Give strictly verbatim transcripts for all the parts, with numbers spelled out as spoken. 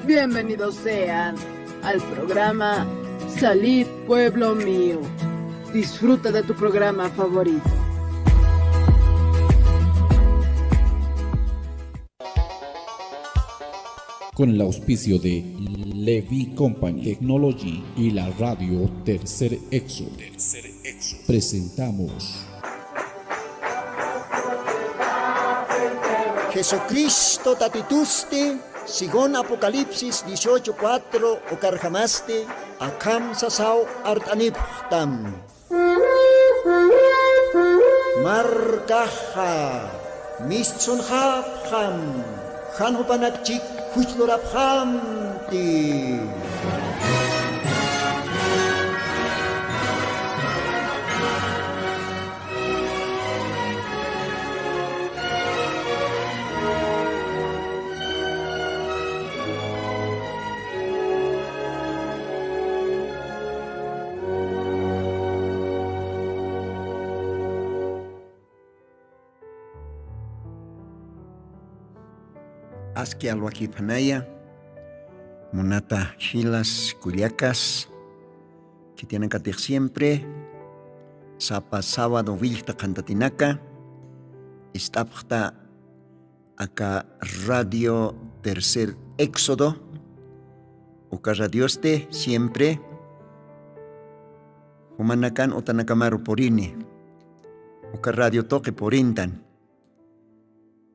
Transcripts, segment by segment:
Bienvenidos sean al programa Salid, pueblo mío. Disfruta de tu programa favorito. Con el auspicio de Levi Company Technology y la radio Tercer Éxodo, presentamos Jesucristo Tatitusti, según Apocalipsis dieciocho cuatro, ukarjamasti akham sasaw art'anipxtam. Markaxa mistsunxapxam, jan jupanakchik juchlurapxamti. Aski alwakiphanaya, munata jilas kullakas, khitinakatix siempre sapa sábado willkta qhantatinaka ist'apxta aka Radio Tercer Éxodo, uka radiosti siempre jumanakan utanakamaru purini, uka radio tuqi purintan.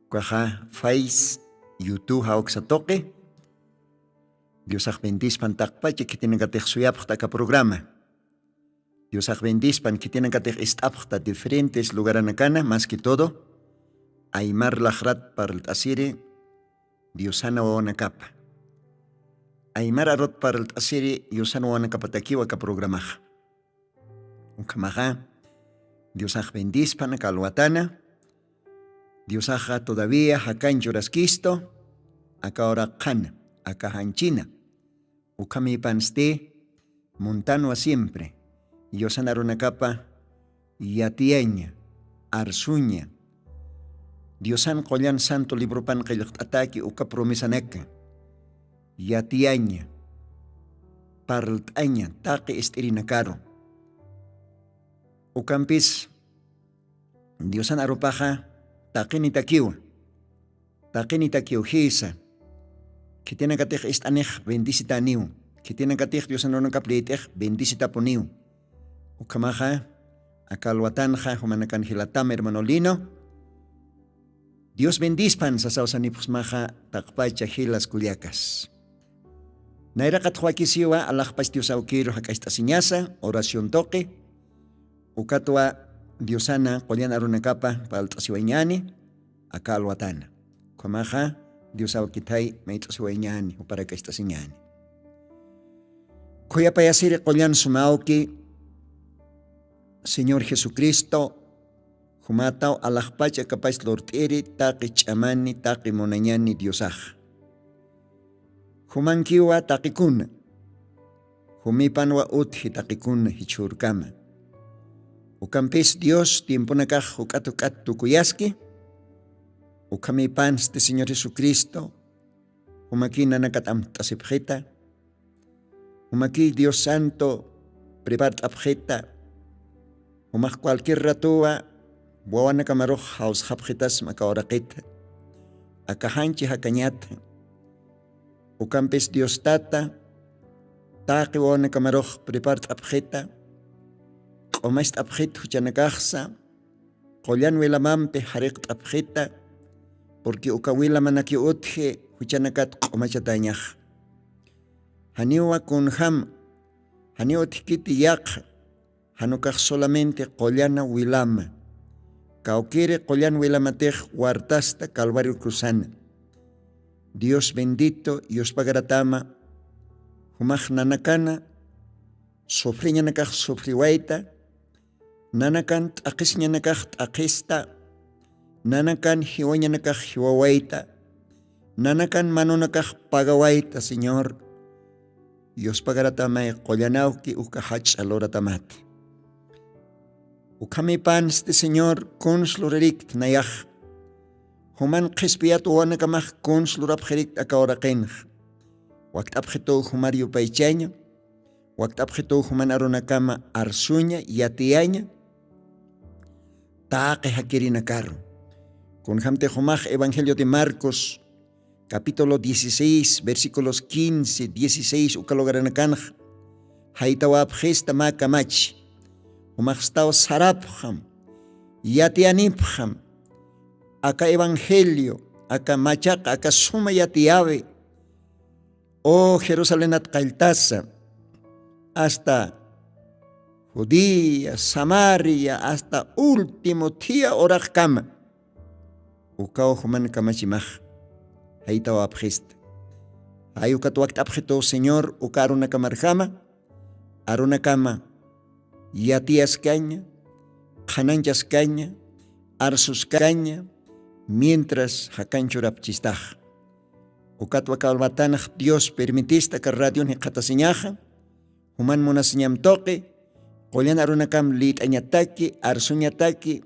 Ukaxa Face, YouTube jawksa tuqi. Diosax bendispan taqpacha khitinakatix suyapxta aka programa. Diosax bendispan khitinakatix ist'apxta diferentes lugaranakana, más que todo aymar laxrat parlt'asiri Diosana wawanakapa. Aymar arut parlt'asiri Diosana wawanakapatakiw aka programaxa. Ukhamaxa Diosax bendispan aka alwatana. Diosaxa todavía jakañ churaskistu, aka uraqxana, aka janchina. Ukhamipansti muntanwa siempre Diosan arunakapa yatiyaña, arsuña. Diosan qullan santo libropan qillqt'ataki uka promesanaka. Yatiyaña, parlt'aña taqi ist'irinakaru. Ukampis Diosan arupaxa taqinitakiwa. Taqinitakiw jisa. Khitinakatix ist'anix bendicitaniw. Khitinakatix Diosan arunakap liyt'ix bendicitapuniw. Ukhamaxa aka alwatanxa jumanakan jilatam hermano Lino. Dios bendispan sasaw sanipxsmaxa taqpacha jilas kullakas. Nayraqatx wakisiwa alaxpach Dios awkiru jak'acht'asiñasa oración tuqi. Ukatwa Diosana qullan arunakapa parlt'asiwayñani aka alwatana. Ukhamaxa Dios awkithay mayt'asiwayñani, juparak'acht'asiñani. Khuyapayasiri qullan suma awki Señor Jesucristo, jumataw alaxpach akapach lurt'iri taqi ch'amani, taqi munañani Diosax. Jumankiwa taqikuna, jumipanwa utji taqikuna jichhürkama. Ukampis Dios tiemponakax juk'at juk'at tukuyaski, ukhamipansti Señor Jesucristo, jumakï nanakat amtt'asipxita, jumakï Dios Santo prepart'apxita, jumax cualquier ratowa wawanakamarux jawsxapxitasma aka uraqita, aka janchi jakañata. Ukampis Dios Tata, taqi wawanakamarux prepart'apxita, q'umacht'apxita juchanakaxsa, qullan wilamampi jariqt'apxita, porque uka wilamanakiw utji juchanakat q'umachatäñaxa. Janiwa kunjama, janiw utjkiti yaqha, jan ukax solamente qullana wilama. Kawkiri qullan wilamatix wartasta Calvario cruzana. Dios bendito, yuspagaratama, jumax nanakana sufriñanakax sufriwayta, nanakan t'aqhisiñanakax t'aqhista, nanakan jiwañanakax jiwawayta, nanakan manunakax pagawayta, Señor. Yuspagaratamay qullanawki uka jach'a luratamata. Ukhamipansti, Señor, kuns lurarikta nayax. Juman qhispiyat wawanakamax kuns lurapxirikta aka uraqinxa. Wakt'apxituw jumar yupaychaña, wakt'apxituw juman arunakama arsuña, yatiyaña taqi jakirinakaru. Kunjämti jumax evangelio de Marcos capítulo dieciséis versículos quince, dieciséis uka lugaranakanxa jaytawapxista mä kamachi. Jumaxstaw sarapxam, yatiyanipxam aka evangelio, aka machaqa, aka suma yatiyawi. O jerusalenat qalltasa, asta judía, samaria, asta último thia uraqkama ukaw juman kamachimax jaytawapxista. Jay ukat wakt'apxituw señor uka arunakamarjama, arunakama yatiyaskaña, qhananchaskaña, arsuskaña, mientras jakanchurapchistax. Ukat wakalwatanax dios permitista aka radion jikxatasiñaxa, juman munasiñam tuqi, qullan arunakam lït'añataki, arsuñataki,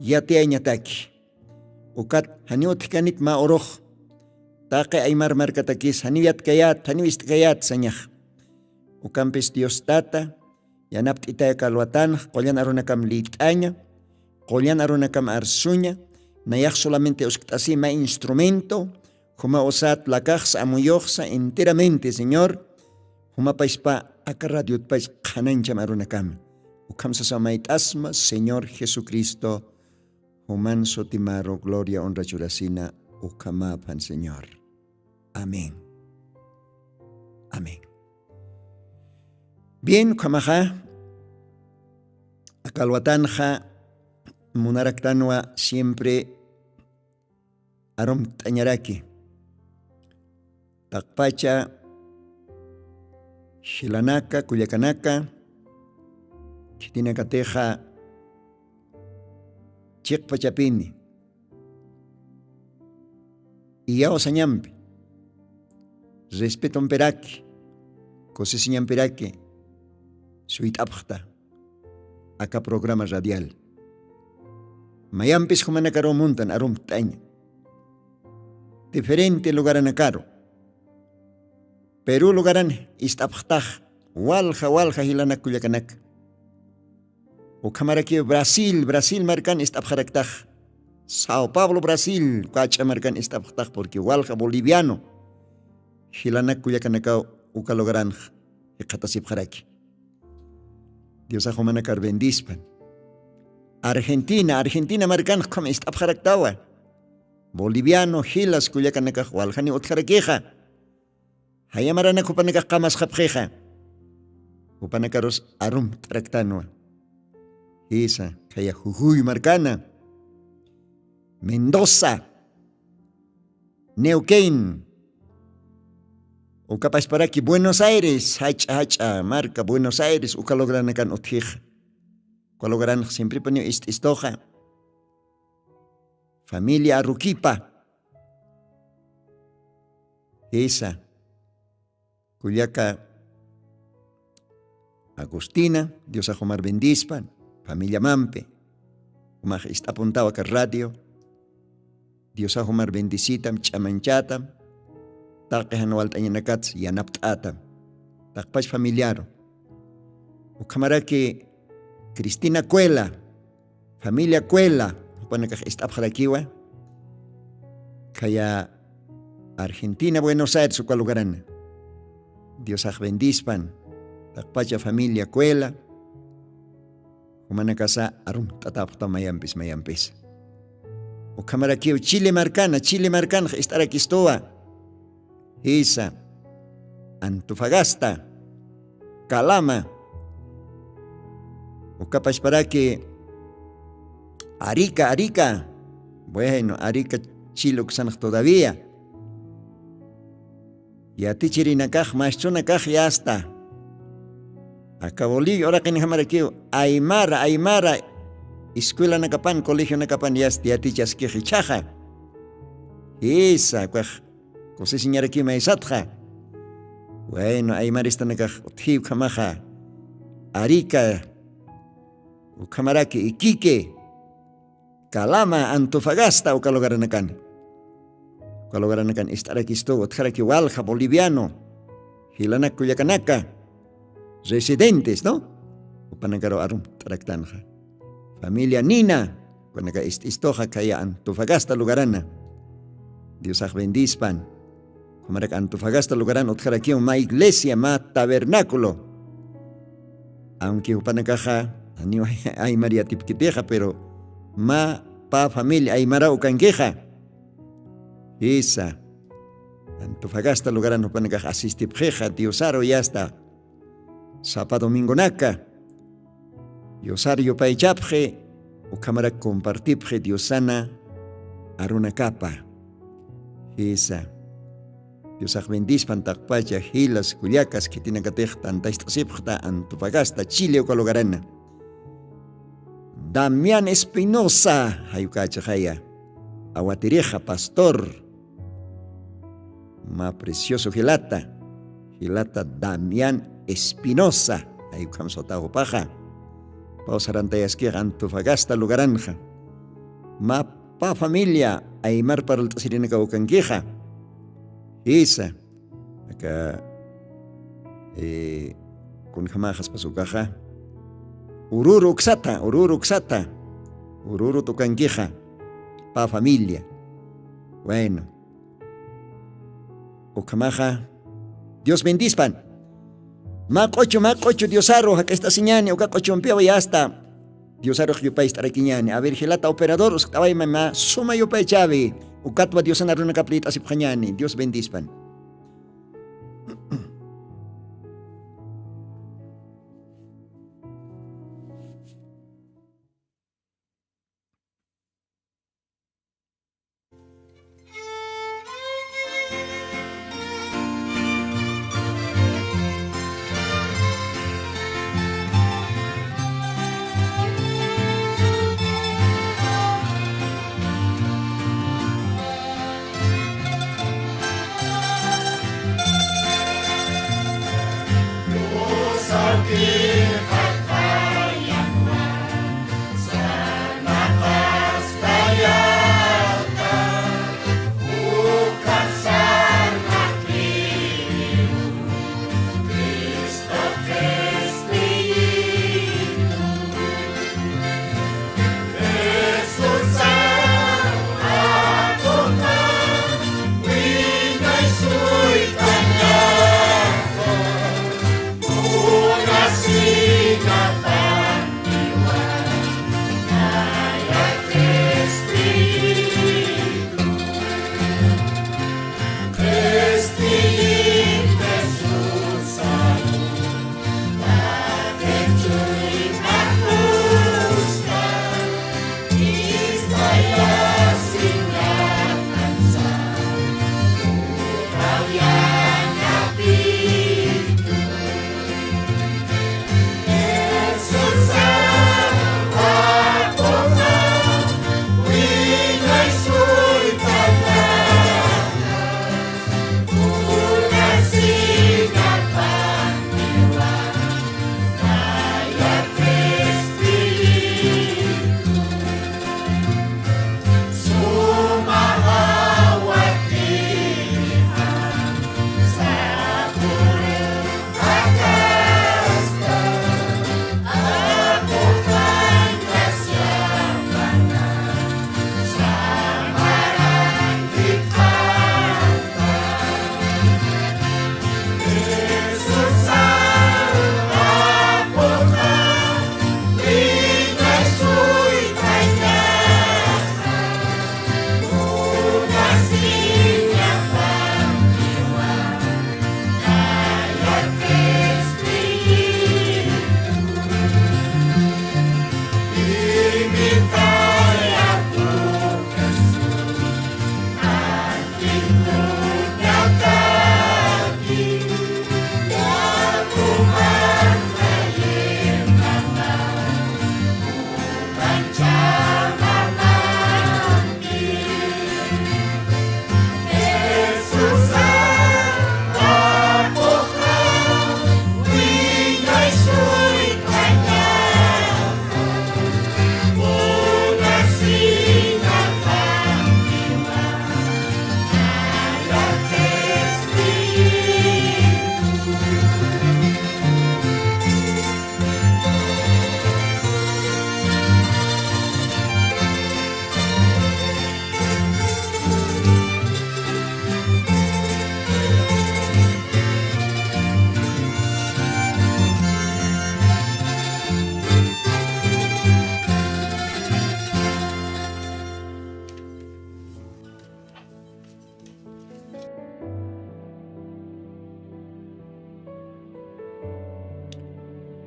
yatiyañataki. Ukat janiw utjkanit mä urux, taqi aymar markatakis janiw yatkayät, janiw ist'kayät sañax. Ukampis dios tata, yanapt'itay aka alwatanx qullan arunakam lït'aña, qullan arunakam arsuña, nayax solamente uskt'asi mä instrumento, juma usat lakaxsa amuyuxsa enteramente señor. Jumapachpa aka radiotpach qhanancham arunakama. Ukham sasa mayt'asma señor jesucristo, juman sutimaru gloria honra churasina. Ukhamäphan señor. Amén. Amén. Bien, ukhamaxa aka alwatanxa munaraktanwa siempre arumt'añaraki. Taqpacha jilanaka, kullakanaka, khitinakatixa chiqpachapini iyawsañampi, respetompiraki, kusisiñampiraki suyt'apxta aka programa radial. Mayampis jumanakaruw muntan arumt'aña diferente lugaranakaru, peru lugaran ist'apxtax walja walja jilanak kullakanaka. Ukhamarakiw brasil brasil markan ist'apxaraktax, sao pablo brasil kach'a markan ist'apxtax purqui walja boliviano jilanak kullakanakaw uka lugaranx jikxatasipxaraki. Diosax jumanakar bendispan. Argentina argentina markanx ukham ist'apxaraktawa, boliviano jilas kullakanakax waljani utjarakixa. Jayamaranak jupanakax qamasxapxixa, jupanakarus arumt'araktanwa. Jisa khaya jujuy markana, mendoza, neuquén, ukapasparaki buenos aires jach'a jach'a marka buenos aires uka lugranakan utjixa. Uka lugranx simpripuniw ist'istuxa. Familia aruquipa, jisa kullaka agustina, diosax umar bendispan, familiamampi umax ist'apuntawa ka radio. Diosax umar bendisitam ch'amanchatam, taqi jan walt'añanakats yanapt'atam. Taqpach familiaru, ukhamaraki cristina cuela, familia cuela, jupanakax ist'apxarakiwa khaya argentina buenos aires uka lugarana. Diosax bendispan taqpacha familia cuela, jumanakasa arumt'atapxta mayampis mayampisa. Ukhamarakiw chile markana chile markanax ist'arakistuwa. Jisa, antofagasta, calama, ukapashparaki arica arica. Bueno, arica chile uksanax todavía yatichirinakax maschunakax yasta. Aka bolivia uraqinjamarakiw aymara aymara escuelanakapan colegionakapan yasta yatichaskix ichhaxa. Jisa ukax kusisiñarakiw maysatxa. Bueno aymaristanakax utjiw ukhamaxa, arica, ukhamaraki iquique, calama antofagasta uka lugaranakan. Uka lugaranakan ist'arakistuw utjaraki walja boliviano. jilanak kullakanaka, residentes, ¿no? Jupanakaru arumt'araktanxa. Familia Nina, jupanaka ist'istuxa khaya Antofagasta lugarana. Diosax bendispan. Jumarak Antofagasta lugaran utjarakiw mä iglesia, mä tabernáculo. Aunque jupanakaxa janiw aymar yatipkitixa, pero mä pä familia aymaraw ukankixa. Jisa. Antofagasta lugaran jupanakax asistipxixa Diosaru yasta sapa domingonaka. Diosar yupaychapxi, ukhamarak compartipxi Diosana arunakapa. Jisa. Diosax bendispan taqpacha jilas kullakas khitinakatix tantacht'asipxta Antofagasta, Chile uka lugarana. Damián Espinosa, jayukachaxaya. Awatirixa, pastor. Mä precioso jilata, jilata Damián Espinosa, jayukham sutaw jupaxa. Paw sarantayaskix Antofagasta lugaranxa. Mä pä familia aymar parlt'asirinakaw ukankixa. Jisa. Aka, eh, kunjamaxaspas ukaxa. Ururu uksata, ururu uksata. Ururut ukankixa. Pä familia. Bueno. Ukhamaxa, Dios bendispan. Mä q'uchu, mä q'uchu Diosaru jak'ist'asiñäni, uka q'uchumpiw yasta Diosarux yupaycht'arakiñäni. A ver, jilata operador, uskt'awayma mä suma yupaychäwi, ukatwa Diosan arunakap liyt'asipxañäni. Dios bendispan.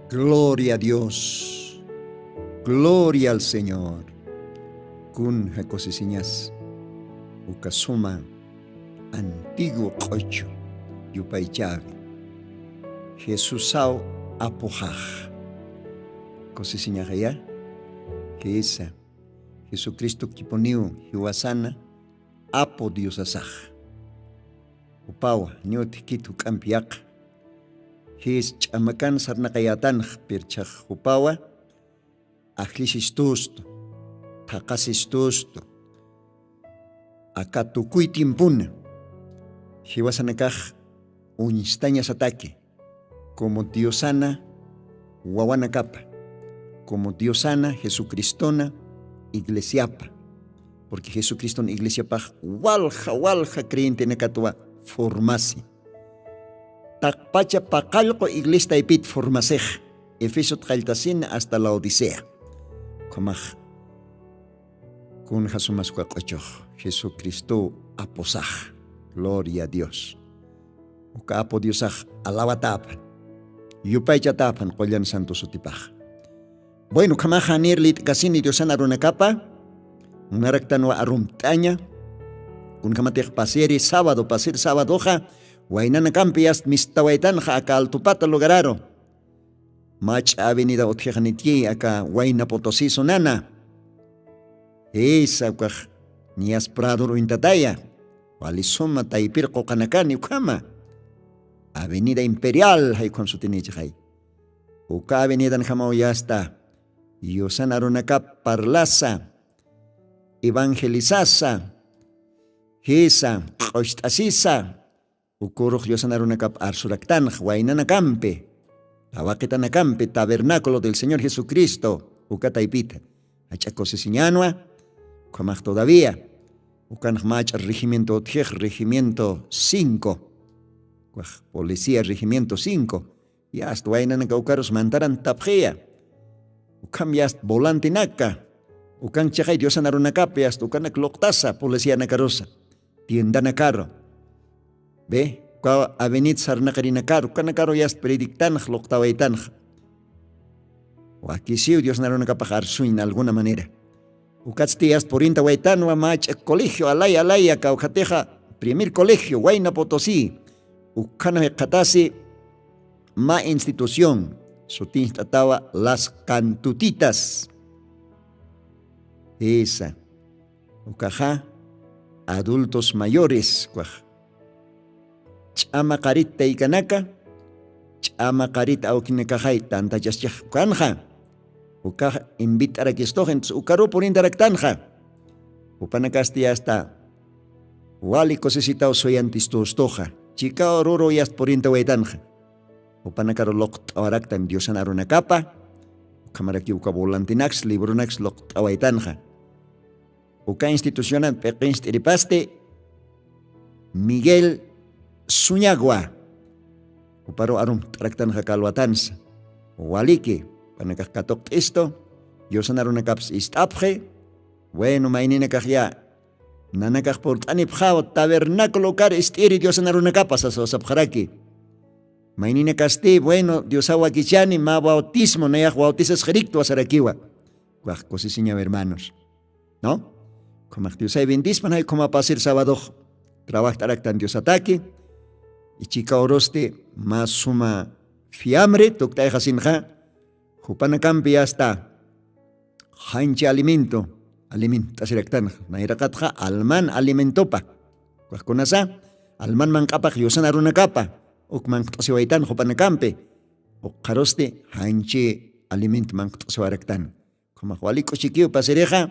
Gloria a Dios. Gloria al Señor. Kun jakusisiñas ukasuma antiguo q'ocho yupaychawi. Jesusaw apuxax kusisiñaxaya. Jisa jesucristo kipuniw jiwasana apu diosasax. Upawa niw thikit juk'ampi yaqa jis ch'amakan sarnaqayätanx pirchax jupawa ajllisistustu thaqasistustu. Aka tukuy tiempuna jiwasanakax uñstañasataki como diosana wawanakapa como diosana jesucristona iglesiapa. Porque jesucristona iglesiapax walja walja creyentenakatwa formasi taqpacha paqallqu iglestaypit formasix efesot qalltasina hasta laodicea. Ukhamax kunja sumas uka q'ochox jesucristow apusax. Gloria a dios. Uka apu diosax alawatäpan yupaychatäpan qullan santo sutipax. Bueno ukhamaxa nir lit'kasini diosan arunakapa munaraktanwa arumt'aña. Kunkamatix pasiri sábado pasir sabadoxa waynanakampi yast mistawaytanxa aka altupata lugararu mach'a avenida utjixanityi aka wayna potosi sunana. Jisa ukax niyas prador uñtataya walisuma taypir quqanakani ukhama avenida imperial jaykhun sutinichixay. Uka avenidanjamaw yasta yusan arunakap parlasa evangelizasa jisa q'ucht'asisa ukurux yusan arunakap arsuraktanxa waynanakampi awaqitanakampi tabernaculo del señor jesucristo uka taypita jach'a kusisiñanwa. Ukhamax todavía ukanx mach'a regimiento utjix regimiento cinco ukax policía regimiento cinco yast waynanaka ukarus mantaran tapxiya. Ukham yast volantenaka ukan chixay diosan arunakap yast ukanak luqtasa policianakarusa tiendanakaru be uka avenida sarnaqarinakaru ukanakaru yast predictanxa luqtawaytanxa. Wakisiw diosan arunakapax arsuñna alguna manera ukatsti yast purintawaytanwa mach'a colegio alay alaya kawkhatixa primer colegio wayna potosi ukhana jikxatasi mä institución sutincht'atawa las cantutitas. Jisa ukaxa adultos mayores ukax ch'ama qarit taykanaka ch'ama qarit awkinakaxay tantachaschix ukanxa ukax invitarakistux entonces ukaruw purintaraktanxa. Jupanakasti asta wali kusisitaw suyantistustuxa chikaw ruru yast purintawaytanxa. Jupanakaru luqt'awaraktan diosan arunakapa ukhamaraki uka volantenaks libronaks luqt'awaytanxa. Uka institucionan p'iqincht'iripasti miguel suñagwa uparu arumt'araktanxa kalwatansa waliki panakax katuqt'istu diosan arunakaps ist'apxi. Bueno mayninakaxya nanakax purt'anipxaw tabernaculo ukar ist'iri diosan arunakapa sasawasapxaraki. Mayninakasti bueno diosaw wakichani mä bautismo nayax bautisasxiriktwa sarakiwa. Wax kusisiñaw hermanos. No ukhamax diosay bendispan jay ukhama pasir sabadox trabajt'araktan diosataki. Ichika urusti mä suma fiambre tukt'ayxasinxa jupanakampi asta janchi alimento aliment'asiraktanxa nayraqatxa alman alimentopa. Waxkunasa alman manq'apax yusan arunakapa uk manqt'asiwaytan jupanakampi. Uqharusti janchi alimento manqt'asiwaraktan. Ukhamax wali k'uchikiw pasirixa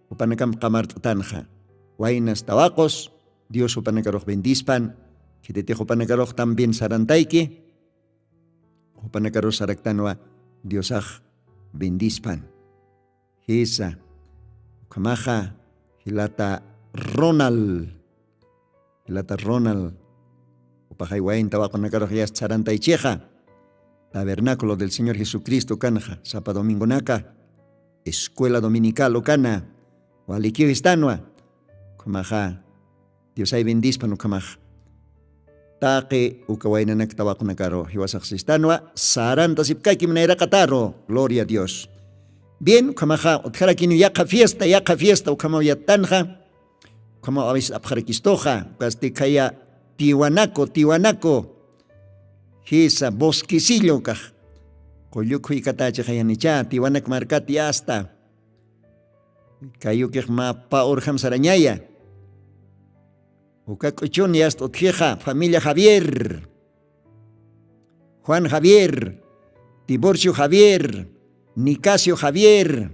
jupanakampi qamart'atanxa. Waynas tawaqus dios jupanakarux bendispan. Khititix jupanakarux también sarantayki jupanakarux saraktanwa diosax bendispan. Jisa ukhamaxa jilata ronald jilata ronald upaxay waynta waqunakarux yasta sarantaychixa tabernaculo del señor jesucristo kanxa sapa domingonaka escuela dominical ukana walikiw istanwa. Ukhamaxa diosay bendispan ukhamaxa. Taqi uka waynanak tawaqunakaru jiwasaxsistanwa sarantasipkakim nayraqataru. Gloria a Dios. Bien, ukhamaxa utjarakinu yaqha fiesta yaqha fiesta ukhamaw yattanxa. Ukhamaw awisis apxarakistuxa ukasti khaya tiwanaku tiwanaku, jisa bosquecillo kax qullu khuykatachixayanicha tiwanak markat yasta. Kayukix mä pä urjam sarañaya. Uka k'uchun yast'utjixa familia javier, juan javier, tiburcio javier, nicasio javier,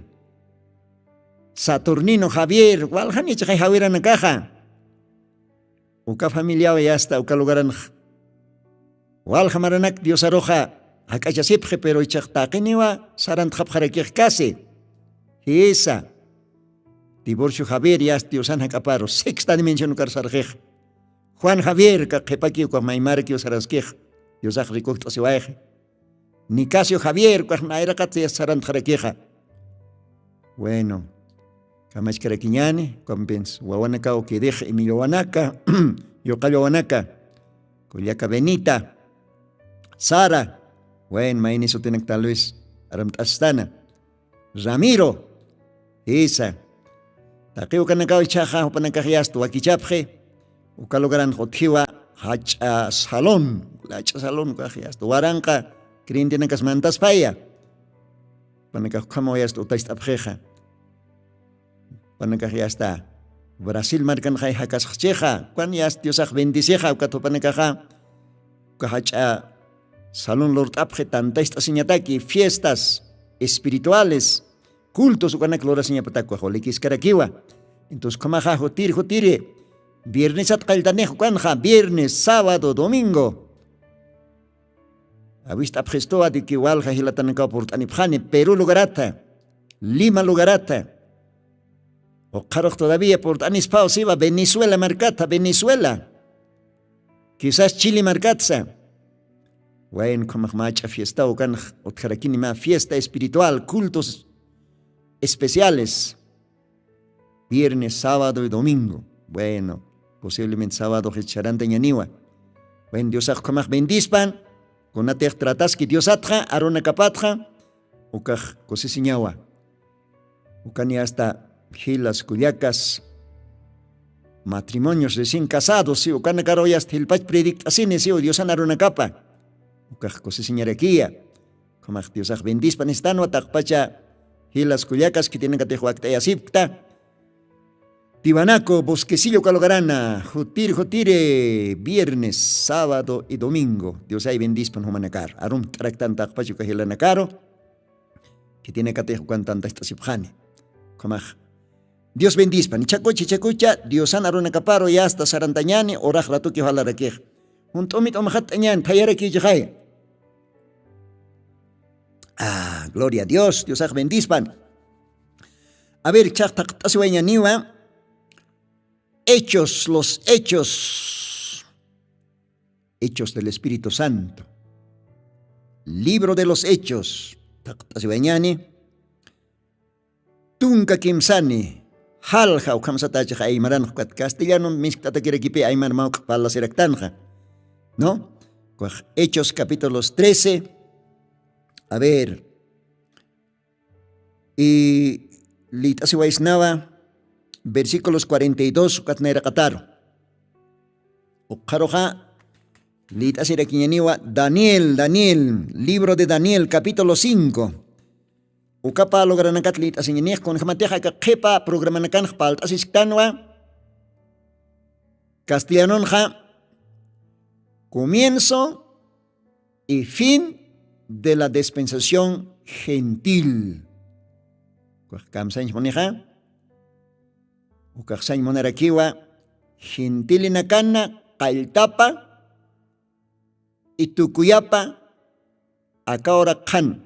saturnino javier waljanichixay jawiranakaxa. Uka familiawa yasta uka lugaranx walja maranak diosaruxa jak'achasipxi pero ichax taqiniwa sarantxapxarakix kasi. Jisa, divorcio javier yasta diosan jak'aparu sexta dimensión ukar sarxix. Juan javier ka qhipaki uka maymarakiw saraskix. Diosax rikujt'asiwayxi. Nicasio javier ukax nayraqat yasta sarantxarakixa. Bueno, kamachkarakiñani ukampins wawanakaw kidix imilla wawanaka, yuqall wawanaka, kullaka benita, sara, bueno mayni sutinak tal vez aramt'asistana, ramiro, jisa. Taqi ukanakaw ichhaxa jupanakax yasta wakichapxi. Uka lugaranx utjiwa jach'a salón, jach'a salón ukax yasta waranqa creyentinakas mantaspaya. Jupanakax ukhamaw yasta utacht'apxixa. Jupanakax yasta brasil markanxay jakasxchixa ukan yasta diosax bendicixa ukat jupanakaxa. Uka jach'a salón lurt'apxi tantacht'asiñataki fiestas espirituales, cultos ukanak lurasiñapatak wax walikiskarakiwa. Entonces ukhamaxa jutiri jutiri viernesat qalltanix ukanxa viernes sábado domingo. Awist'apxistuwa diki walja jilatanakaw purt'anipxani peru lugarata, lima lugarata, uqharux todavía purt'anispaw siwa venezuela markata venezuela, quisas chili markatsa. Wayn ukhamax mach'a fiestaw ukanx utjarakinima fiesta espiritual cultos especiales, viernes sábado y domingo. Bueno, posiblemente sábado jicharantañaniwa. Wayn diosax ukhamax bendispan. Kunatix trataski diosatxa arunakapatxa ukax kusisiñawa. Ukani asta jilas kullakas, matrimonios recien casados si ukanakaruw yasta jilpach predikt'asini siw diosan arunakapa. Ukax kusisiñarakiya. Ukhamax diosax bendispa nistanwa taqpacha jilas kullakas khitinakatix wakt'ayasipkta. Tiwanaku bosquecillo uka lugarana jutiri jutiri viernes sábado y domingo diosay bendispan jumanakar arumt'araktan taqpacha uka jilanakaru. Khitinakatix ukan tantacht'asipxani. Ukhamax dios bendispan ichhakucha ichhakucha diosan arunakaparu yasta sarantañani urax ratuki jalarakix. Junt'umi t'umxatt'añani thayarakichixay. Ah, gloria a dios diosax bendispan. A ver chhaq thaqt'asiwañaniwa. Hechos los hechos, hechos del espíritu santo, libro de los hechos, thaqt'asiwañani. Tunka kimsani jalja ukhamsatachax aymaranx ukat castellano miskt'atakirakipi aymar mawk'a parlasiraktanxa. No, ukax hechos capítulos trece. A ver, y lït'asiwaysnawa versículos cuarenta y dos ukat nayraqataru. Ukxaruxa lït'asirakiñaniwa daniel daniel, libro de daniel capítulo cinco. Ukapa logranakat lït'asiñanix kunjamatixa aka qhipa programanakanx palt'asisktanwa. Castellanonxa comienzo y fin de la dispensación gentil. Ukax kamsañch munixa ukaxsañ munarakiwa, gentilinakana qalltapa y tukuyapa akawra qhan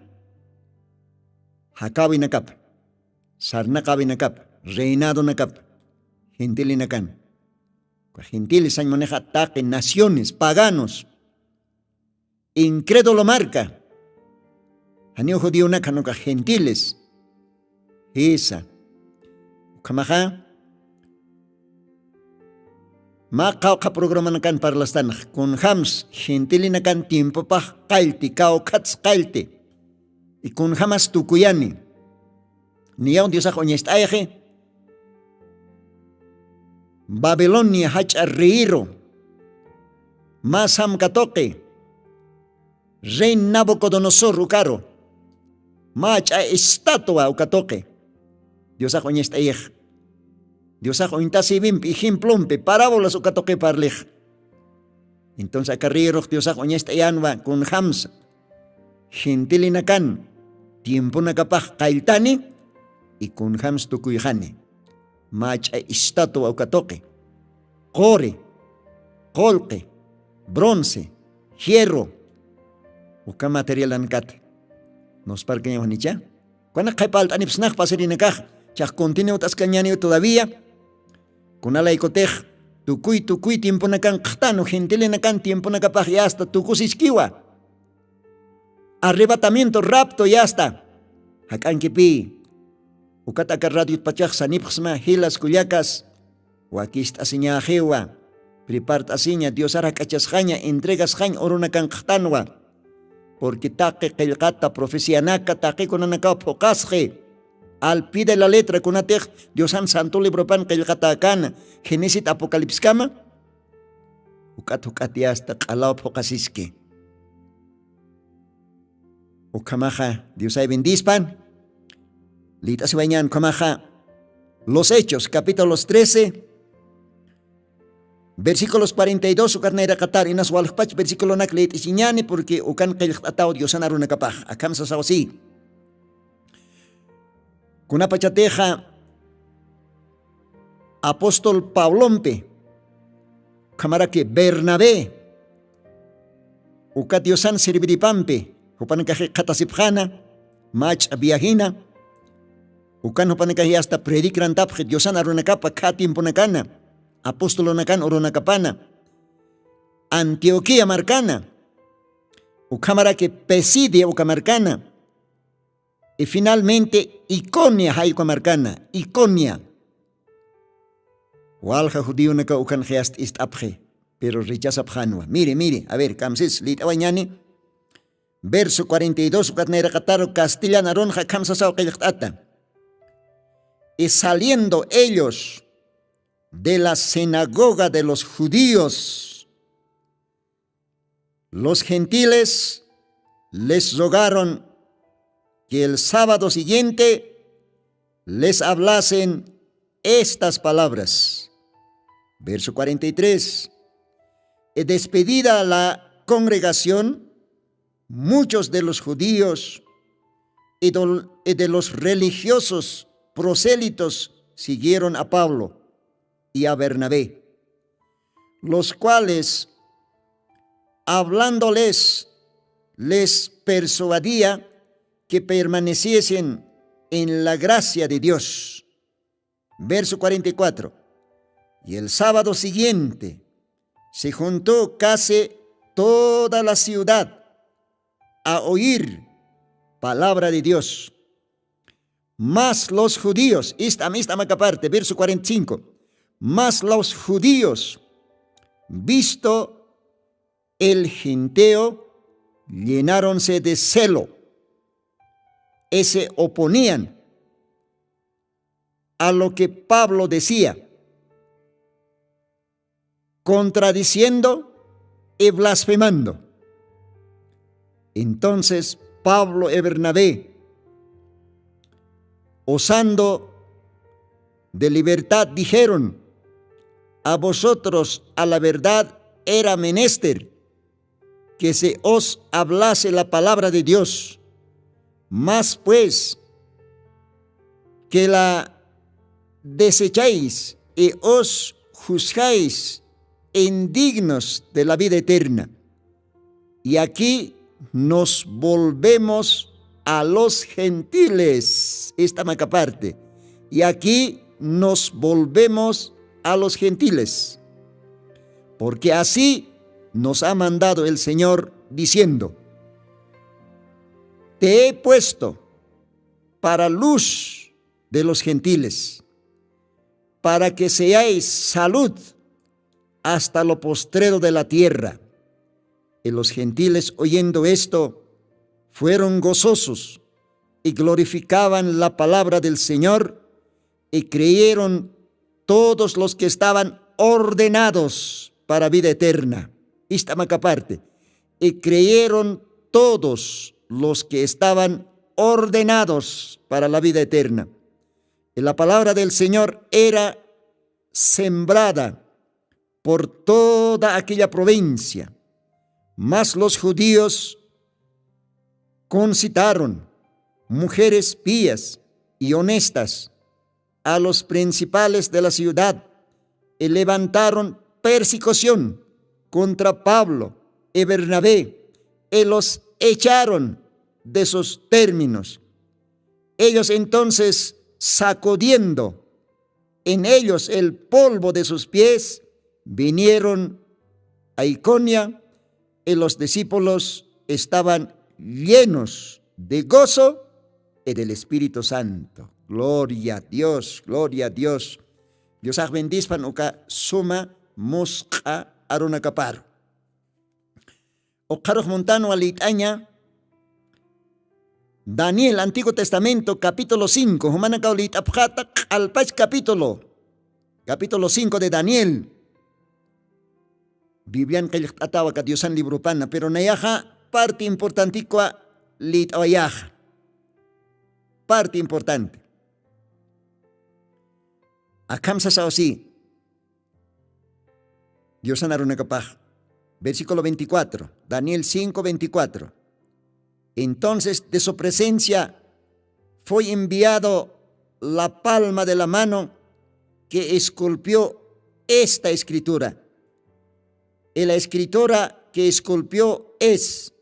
jakawinakapa, sarnaqawinakapa, reinadonakapa, gentilinakan. Ukax gentiles sañ munixa taqi naciones paganos, incrédulo marka, janiw judionak janukax gentiles. Jisa. Ukhamaxa Mä qawqha programanakan parlastanax, kunjams gentilinakan tiempopax qallti, kawkhats qallti, y kunjamas tukuyani. Niyaw Diosax uñast'ayxi, Babilonia jach'a reyiru mä samka tuqi, rey Nabucodonosor ukaru, mä ch'a estatua uka tuqi. Diosax uñast'ayix, Diosax uñtasïwimpi ejemplompi parábolas uka tuqi parlix. Entonces aka reyirux Diosax uñast'ayanwa kunjamsa gentilinakan tiemponakapax qalltani y kunjams tukuyxani. Mä ch'a estatua uka tuqi, quri, qullqi, bronce, hierro, uka materialanakata. Nusparkañaw janicha? Kuna qhipalt'anipsnax pasirinakax, chax continuwt'askañaniw todavía. Kunalaykutix tukuy tukuy tiemponakan qhtanu gentilinakan tiemponakapax yasta tukusiskiwa. Arrebatamiento, rapto yasta. Jak'ankipï ukat aka radiotpachax sanipxsma jilas kullakas, wakist'asiñäxiwa, prepart'asiña, Diosar jak'achasxaña, entregasxañ urunakan qhtanwa. Porque taqi qillqata profecianaka taqikunanakaw phuqasxi, al pie de la letra kunatix Diosan santo libropan qillqatäkana, Genesit Apocalipskama, juk'at juk'at yasta q'alaw phuqasiski. Ukhamaxa Diosay bendispan. Liyt'asiwañän ukhamaxa Los Hechos capítulos trece, versículos cuarenta y dos ukat nayraqatar, inas walxpach versículonak liyt'isiñäni porque ukan qillqt'ataw Diosan arunakapax. Akham sasaw así: kunapachatixa apóstol Pablompi, ukhamaraki Bernabé, uka Diosan sirviripampi jupanakaxi qhatasipxäna, mach'a viajina, ukan jupanakaxi hasta predikrantapxi Diosan arunakapa khä tiemponakana, apostolonakan urunakapana, Antioquía markana, ukhamaraki Pisidia uka markana, y finalmente Iconia jay uka markana, Iconia. Walja judionaka ukan jayast ist'apxi, pero rechazapxänwa. Mire, mire, a ver, kamsis liyt'awañäni. Verso cuarenta y dos ukat nayraqataru castellan arunxa akham sasaw qillqt'ata: y saliendo ellos de la sinagoga de los judíos, los gentiles les rogaron que el sábado siguiente les hablasen estas palabras. Verso cuarenta y tres. Y despedida la congregación, muchos de los judíos y dol-, y de los religiosos prosélitos siguieron a Pablo y a Bernabé, los cuales, hablándoles, les persuadía que permaneciesen en la gracia de Dios. Verso cuarenta y cuatro. Y el sábado siguiente se juntó casi toda la ciudad a oír palabra de Dios. Mas los judíos, ist'am, ist'am aka parte, verso cuarenta y cinco. Mas los judíos, visto el genteo, llenáronse de celo, y se oponían a lo que Pablo decía, contradiciendo y blasfemando. Entonces Pablo y Bernabé, osando de libertad, dijeron: a vosotros a la verdad era menester que se os hablase la palabra de Dios. Mas pues, que la desecháis y os juzgáis indignos de la vida eterna. Y aquí nos volvemos a los gentiles. Esta maca parte. Y aquí nos volvemos a los gentiles. Porque así nos ha mandado el Señor diciendo: te he puesto para luz de los gentiles, para que seáis salud hasta lo postrero de la tierra. Y los gentiles, oyendo esto, fueron gozosos y glorificaban la palabra del Señor, y creyeron todos los que estaban ordenados para vida eterna. Ista macaparte. Y creyeron todos los que estaban ordenados para la vida eterna. Y la palabra del Señor era sembrada por toda aquella provincia. Mas los judíos concitaron mujeres pías y honestas a los principales de la ciudad, y levantaron persecución contra Pablo y Bernabé, y los echaron de sus términos. Ellos entonces, sacudiendo en ellos el polvo de sus pies, vinieron a Iconia, y los discípulos estaban llenos de gozo y del Espíritu Santo. Gloria a Dios, gloria a Dios. Diosax bendispan uka suma musq'a arunakaparu. Uqharux muntanwa lït'aña Daniel, Antiguo Testamento, capítulo cinco, jumanakaw lït'apxata q'alpach capítulo, capítulo cinco de Daniel. Biblian qillqt'atawa ka Diosan libropana, pero nayaxa parte importantikwa lït'awayaxa. Parte importante. Akham sasaw si. Diosan arunakapax. Versículo veinticuatro, Daniel cinco veinticuatro. Entonces de su presencia fue enviado la palma de la mano que esculpió esta escritura. Y la escritura que esculpió es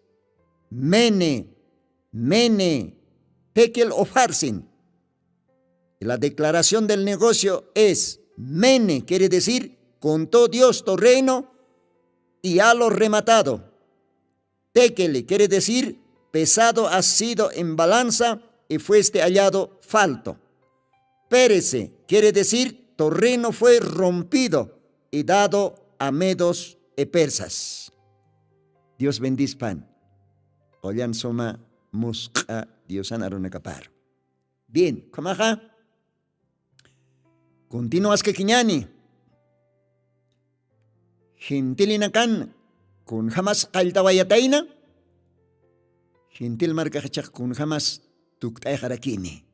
Mene, Mene, Tekel Ofarsin. La declaración del negocio es, Mene quiere decir, contó Dios tu reino y halo rematado. Tekele quiere decir, pesado has sido en balanza y fuiste hallado falto. Perece quiere decir, tu reino fue rompido y dado a medos y persas. Dios bendispan. Qullan suma musq'a Diosan arunakapar. Bien, ukhamaxa. Continuaskakiñani. Gentilinakan kunjamas qalltawayatayna. Gentil markaxachaq kunjamas tukt'ayxarakini.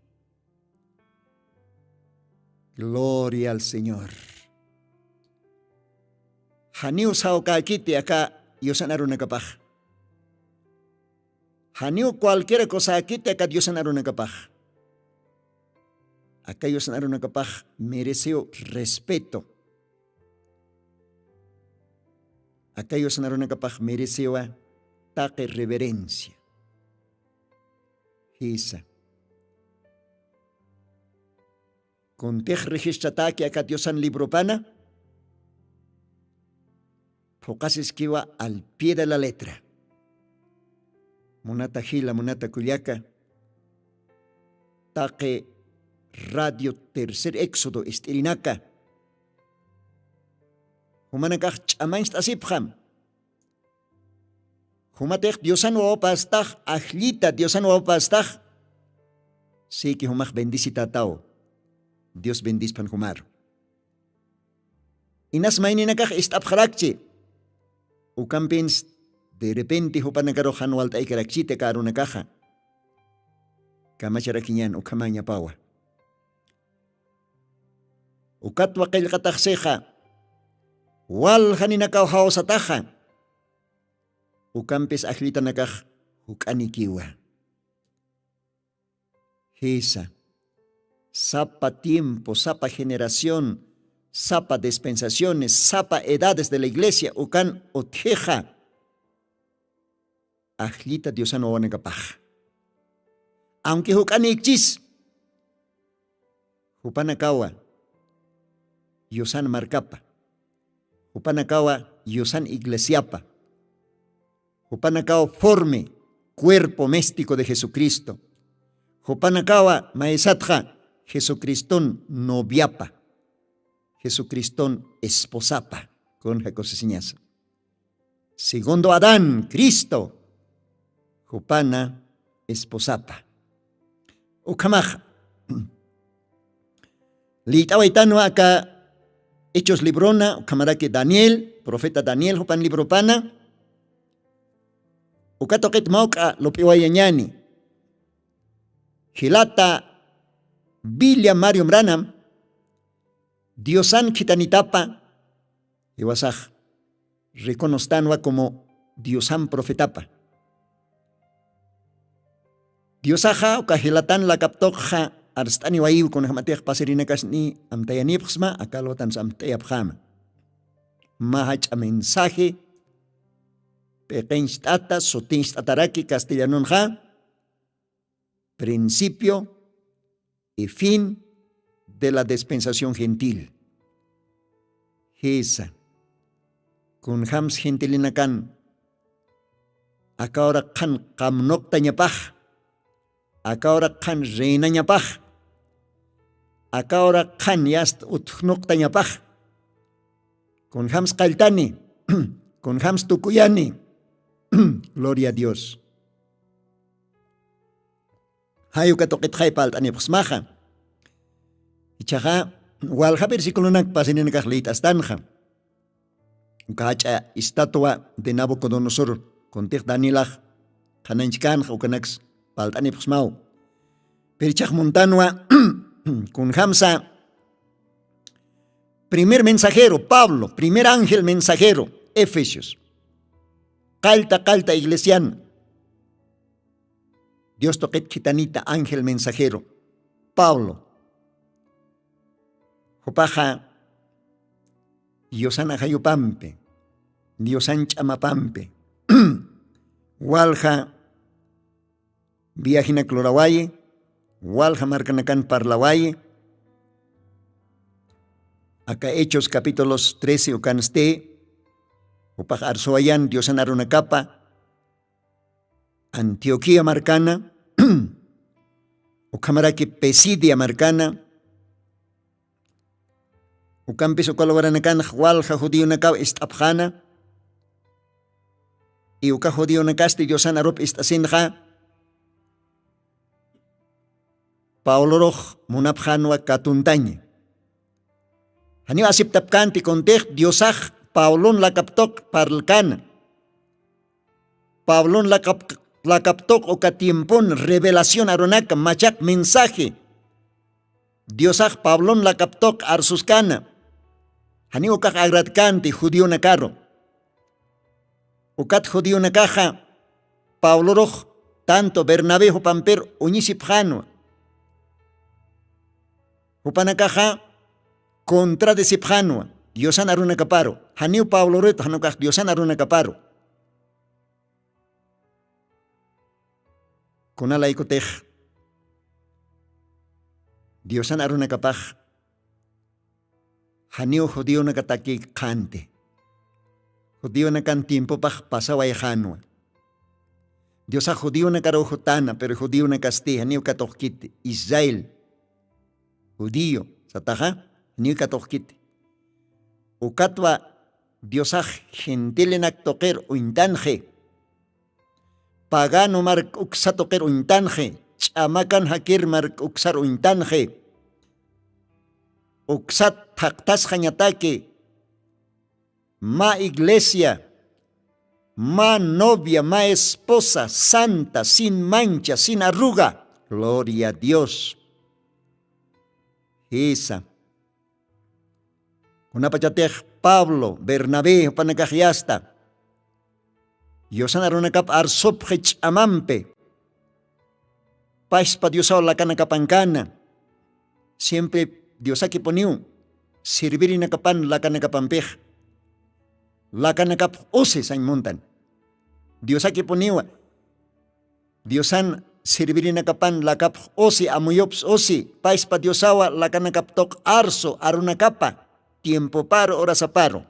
Gloria al Señor. Janiw sawkäkiti aka yusan arunakapax. Janiw cualquiera cosäkiti aka diosan arunakapax. Aka yusan arunakapax merecew respeto. Aka yusan arunakapax merecewa taqi reverencia. Jisa. Kuntix registrataki aka diosan libropana. Phuqasiskiwa al pie de la letra. Munata jila munata kullaka. Taqi radio tercer éxodo ist'irinaka. Jumanakax ch'amañcht'asipxam. Jumatix diosan wawapastax ajllita diosan wawapastax. Siki jumax bendisitataw. Dios bendispan jumaru. Inas mayninakax ist'apxarakchi. Ukampins derrepenti jupanakarux jan walt'aykarakchita karunakaxa. Kamacharakiñan ukhamañapawa. Ukatwa qillqataxsixa waljaninakaw jawsataxa. Ukampis ajllitanakax juk'anikiwa. Jisa. Sapa tiempo sapa generación sapa dispensaciones sapa edades de la iglesia ukan utjixa. Ajllita diosan wawanakapax. Aunque juk'anikchis jupanakawa yusan markapa. Jupanakawa yusan iglesiapa. Jupanakawa forme cuerpo místico de jesucristo. Jupanakawa maysatxa jesucriston noviapa. Jesucriston esposapa. Kunja kusisiñasa. Segundo adán cristo jupana esposapa. Ukhamaxa liyt'awaytanwa aka hechos librona ukhamaraki daniel profeta daniel jupan libropana. Uka tuqit mawk'a lup'iwayañani. Jilata billa mario mranam diosan khitanitapa iwasax reconostanwa como diosan profetapa. Diosaxa uka jilatan lakaptuqxa arst'aniwayiw kunajmatix pasirinakasni amtayanipxsma akalwatansa amt'ayapxama. Mä jach'a mensaje p'iqincht'ata sutincht'ataraki castellanunxa principio y fin de la dispensación gentil. Jisa kunjams gentilinakan akawra qhan qamnuqtañapax akawra qhan reinañapax akawra qhan yast utjnuqtañapax kunjams qalltani kunjams tukuyani. Gloria a dios. Jay uka tuqitxay palt'anipxsmaxa. Ichaxa walja versiculonak pasininakax liyt'astanxa uka jach'a estatua de nabucodonosor kuntix danielax qhananchkanxa ukanaks palt'anipxsmaw. Pirichax muntanwa kunjamsa primer mensajero pablo primer ángel mensajero efesios qallta qallta iglesian dios tuqit khitanita ángel mensajero pablo jupaxa diosan ajayupampi diosan ch'amapampi walja viajinak lurawayi walja markanakan parlawayi. Aka hechos capítulos trece ukansti jupax arsuwayan diosan arunakapa antioquía markana ukhamaraki pisidia markana ukampis uka lugaranakanx walja judionakaw ist'apxana. Y uka judionakasti diosan arup ist'asinxa paulorux munapxanwa katuntaña. Janiw aceptapkänti kuntix diosax paulon lakaptuq parlkana. Pablon lakaptuq uka tiempon revelación arunaka machaq mensaje diosax pablon lakaptuq arsuskana. Janiw ukax agradkänti judionakaru ukat judionakaxa pablorux tanto bernabé jupampir uñisipxänwa. Jupanakaxa contradesipxänwa diosan arunakaparu. Janiw pablorit janukax diosan arunakaparu. Kunalaykutix diosan arunakapax janiw judionakataki qhanti judionakan tiempopax pasawayxänwa. Diosax judionakaruw jutana pero judionakasti janiw katuqkiti israel judío sataxa janiw katuqkiti. Ukatwa diosax gentilinak tuqir uñtanxi pagano mark uksa tuqir uñtanxi ch'amakan jakir mark uksar uñtanxi. Uksat thaqtasxañataki mä iglesia mä novia mä esposa santa sin mancha sin arruga. Gloria a dios. Jisa kunapachatix pablo bernabé jupanakax yasta diosan arunakap arsupxi ch'amampi paspa diosaw lakanakapankana. Siempre diosakipuniw sirvirinakapan lakanakapampix lakanakapx usi sañ muntan. Diosakipuniwa diosan sirvirinakapan lakapx usi amuyups usi paspa diosawa lakanakaptuq arsu arunakapa tiempoparu horasaparu.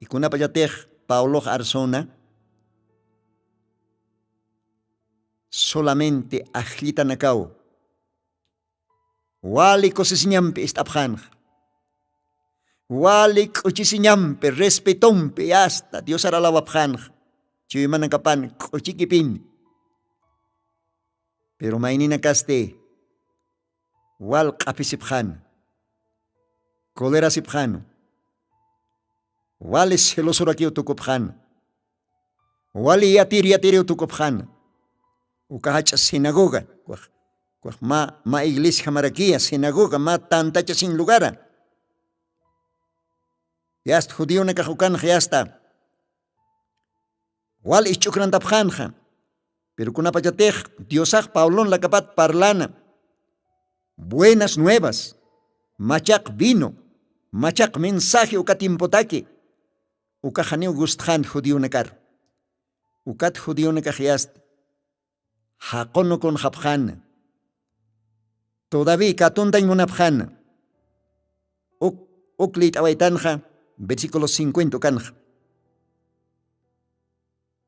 Ikunapallatix pablox arsuna solamente ajllitanakaw wali kusisiñampi ist'apxanxa. Wali k'uchisiñampi respetompi asta diosar alawapxanxa, chuymanakapan k'uchikipini. Pero mayninakasti wal q'apisipxan, colerasipxan, wali celosurakiw tukupxan, wali yatir yatiriw tukupxan. Uka jach'a sinagoga, kuax kuax ma ma iglesia jamarakiya sinagoga ma tantacha sin lugara. Yasta judionakax ukanxa yasta wal isch'uknantapxanxa. Pero kunapachatix diosax pablon lakapat parlana buenas nuevas, machaq vino, machaq mensaje uka tiempotaki, ukaxaniw gustxan judionakar. Ukat judionakax yasta jaqunu kunxapxana. Todaví katuntañ munapxana. Uk uk liyt'awaytanxa versículo cincuenta ukanxa.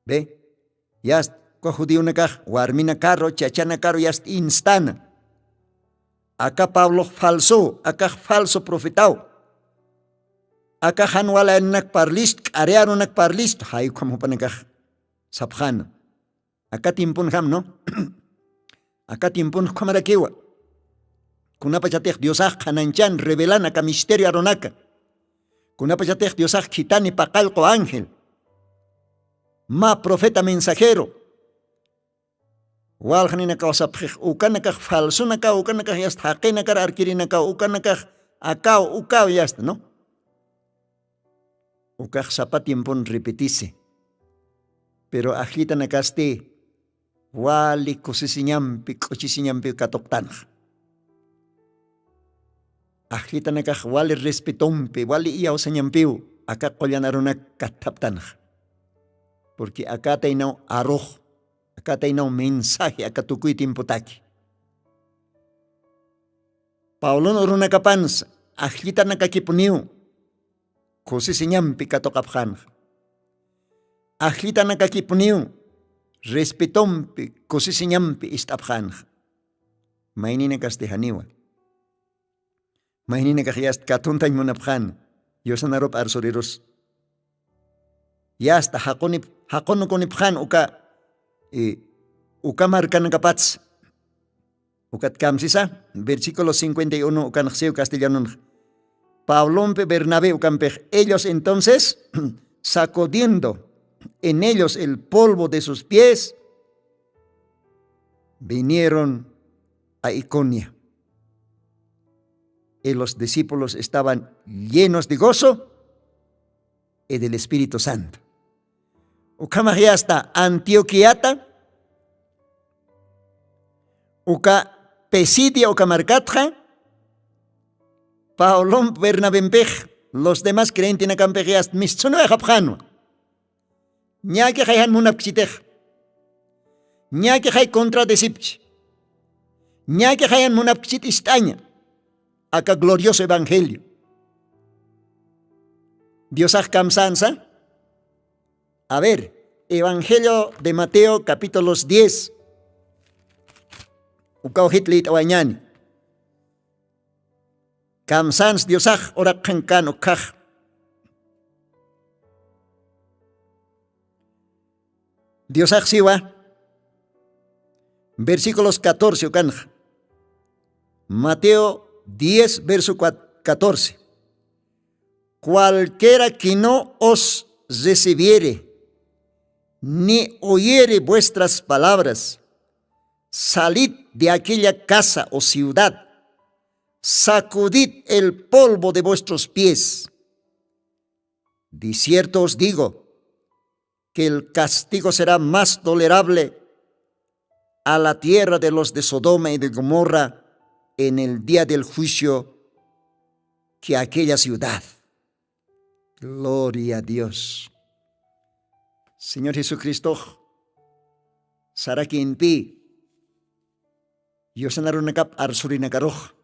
Be, yast uka judionakax warminakaru chachanakaru yast instana. Aka pablox falso, akax falso profetaw. Aka jan walayanunak parlist k'ariyarunak parlist jaykham jupanakax sapxana. Aka tiempon jam no. Aka tiempon jukhamarakiwa. Kunapachatix diosax qhananchan revelan aka misterio arunaka. Kunapachatix diosax khitani paqallqu ángel, mä profeta mensajero. Walxninakaw sapxix ukanakax falsunakaw ukanakax yasta jaqinakar arkirinakaw ukanakax akaw ukaw yasta no. Ukax sapa tiempon repetisi. Pero ajllitanakasti wali kusisiñampi k'uchisiñampiw katuqtanxa. Ajllitanakax wali respetompi wali iyawsañampiw aka qullanarunak katthaptanxa. Purqui akataynaw arux akataynaw mensaje aka tukuy tiempotaki. Pablon urunakapansa ajllitanakakipuniw kusisiñampi katuqapxanxa. Ajllitanakakipuniw respetompi kusisiñampi ist'apxanxa. Mayninakasti janiwa. Mayninakax yasta katuntañ munapxan. Yusanarup arsurirus yasta jaqunip jaqunukunipxan uka uka markanakapatsa. Ukat kamsisa versículo cincuenta y uno ukanxsiw castellanunx. Pablompi bernabé ukampix ellos entonces sacudiendo en ellos el polvo de sus pies vinieron a iconia. Y los discípulos estaban llenos de gozo y del espíritu santo. Ukhamax yasta antioquiata uka pesidia uka markatxa pablomp bernabempix los demás creyentenakampix yasta mistsunuwixapxanwa. Ñakixay jan munapkchitix ñakixay contradesipchi. Ñakixay jan munapkchit ist'aña aka glorioso evangelio. Diosax kamsansa. A ver, evangelio de mateo capítulos diez. Ukawjit liyt'awañani. Kamsans diosax uraqxan kan ukhax. Diosax siwa versículos catorce ukanxa. Mateo diez verso catorce. Cualquiera que no os recibiere ni oyere vuestras palabras, salid de aquella casa o ciudad, sacudid el polvo de vuestros pies. De cierto os digo que el castigo será más tolerable a la tierra de los de Sodoma y de Gomorra en el día del juicio que aquella ciudad. Gloria a Dios. Señor jesucristox sarakinpi yusanarunakap arsurinakarux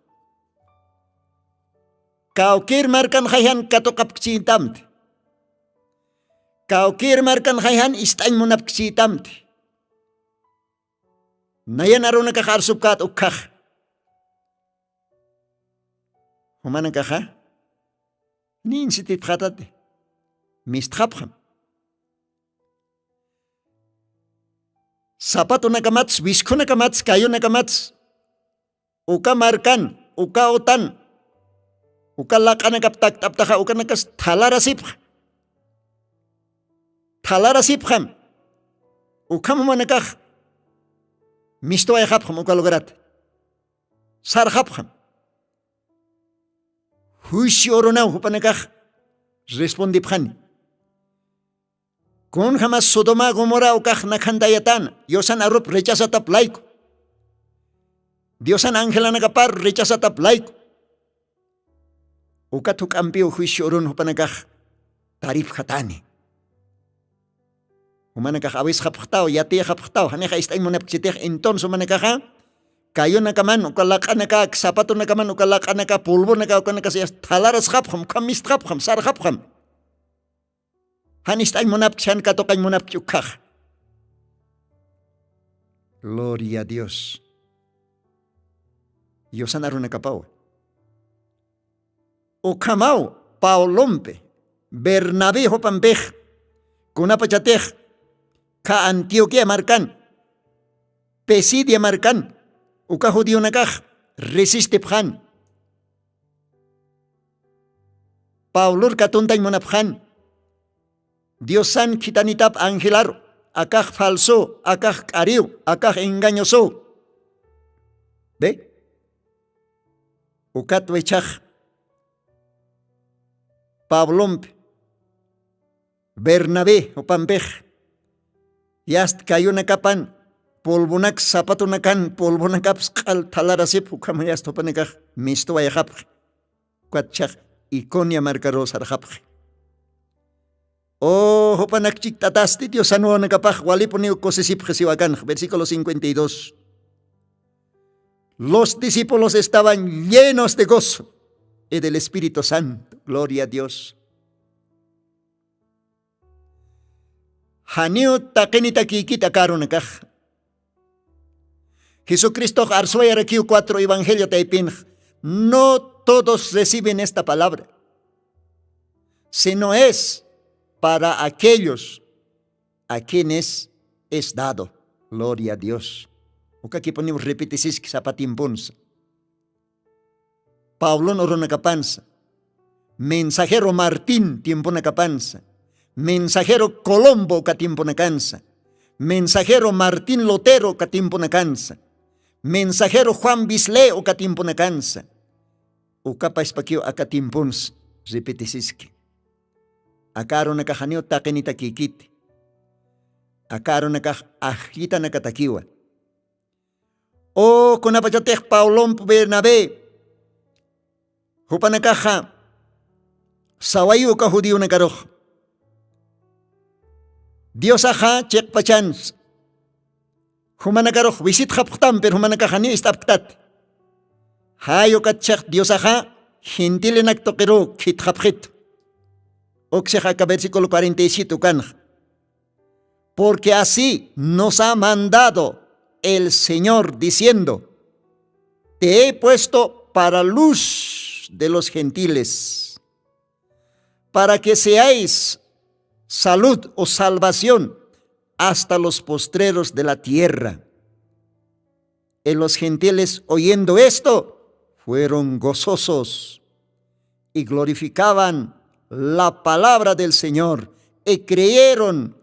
kawkir markan jayjan katuqapkchitamti. Kawkir markan jayjan ist'añ munapkchitamti. Nayan arunakax arsupkät ukkhax jumanakaxa Ninsitipxatati. Mistxapxam. Sapatunakamatsi wiskhunakamatsi kayunakamatsi uka markan, uka utan, uka laq'anakap takt'aptaxa ukanakas thalarasipxa. Thalarasipxam. Ukham jumanakax mistuwayxapxam uka lugarata. Sarxapxam. Juicio urunaw jup'anakax respondipxani. Kunjamas sodoma gomora ukax nakhantayatäna diosan arup rechazatap layku. Diosan angelanakapar rechazatap layku. Ukat juk'ampiw juicio urun jup'anakax taripxatäni. Jumanakax awisxapxtaw yatiyxapxtaw janixa ist'añ munapkchitix entonces jumanakaxa kayunakaman uka laq'anaka sapatunakaman uka laq'anaka pulvunaka ukanakasayas thalarasxapxam ukham mistxapxam sarxapxam. Jan ist'añ munapkchi jan katuqañ munapkchi ukkhaxa. Gloria a dios. Diosan arunakapawa. Ukhamaw paulompi bernabé jupampix kunapachatix kha antioquia markan pisidia markan uka judionakax resistipxan. Pablur katuntañ munapxan diosan khitanitap angelaru akax falsu akax k'ariw akax engañosuw. Be ukatwa ichhax pablompi bernabé jupampix yast kayunakapan pulvunak sapatunakan pulvunakaps q'al thalarasip ukhama yast jupanakax mistuwayxapxi. Ukatchax iconia markaru sarxapxi. O jupanak chikt'atasti diosanwanakapax walipuniw kusisipxi siwakanx versículo cincuenta y dos. Los discípulos estaban llenos de gozo y del espíritu santo gloria a dios. Janiw taqinitakïkit aka arunakax. Jesucristox arsuwayarakiw cuatro evangelio taypinx no todos reciben esta palabra, sino es para aquellos a quienes es dado. Gloria a dios. Ukakipuniw repetisiski sapa tiemponsa. Pablon urunakapansa mensajero martín tiemponakapansa mensajero colombo uka tiemponakansa mensajero martín lotero uka tiemponakansa mensajero juan bislé uka tiemponakansa. Ukapaspakiw aka tiemponsa repetisiski. Aka arunakaxaniw taqinitakïkiti. Aka arunakax ajllitanakatakiwa. O kunapachatix paulomp bernabé jupanakaxa sawayu uka judionakarux diosaxa chiqpachansa jumanakarux wisitxapxtampir jumanakaxaniw ist'apktat. Jay ukatchax diosaxa gentilinak tuqiruw khitxapxitu. Uksix aka versículo cuarenta y siete ukanxa. Porque así nos ha mandado el señor diciendo, te he puesto para luz de los gentiles, para que seáis salud o salvación hasta los postreros de la tierra. Y los gentiles oyendo esto fueron gozosos y glorificaban la palabra del señor y creyeron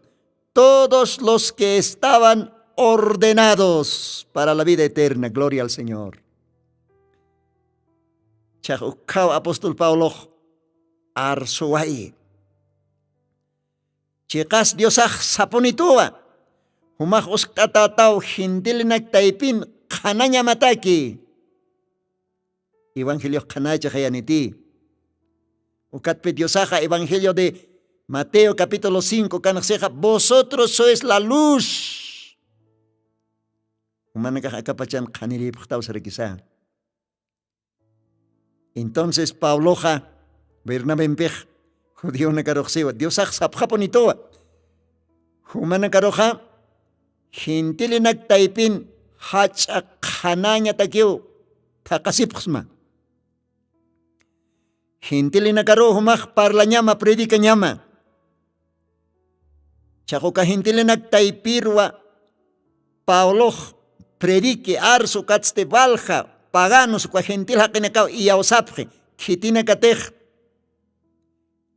todos los que estaban ordenados para la vida eterna gloria al señor. Chax ukkhaw apóstol pablox arsuwayi. Chiqas diosax sapunituwa jumax uskt'atätaw gentilinak taypin qhanañamataki. Evangeliox qhanachaxayaniti. Ukatpi diosaxa evangelio de mateo capítulo cinco kanxsixa vosotros sois la luz. Jumanakax akapachan qhanirïpxtaw sarakisa. Entonces pabloxa bernabempix judionakarux siwa diosax sapxapunituwa. Jumanakaruxa gentilinak taypin jach'a qhanañatakiw thaqasipxsma. Gentilinakaruw jumax parlañama predicañama. Chaq'uka gentilinak taypirwa pablox prediqui arsu katsti balja paganus uka gentil jaqinakaw iyawsapxi. Khitinakatix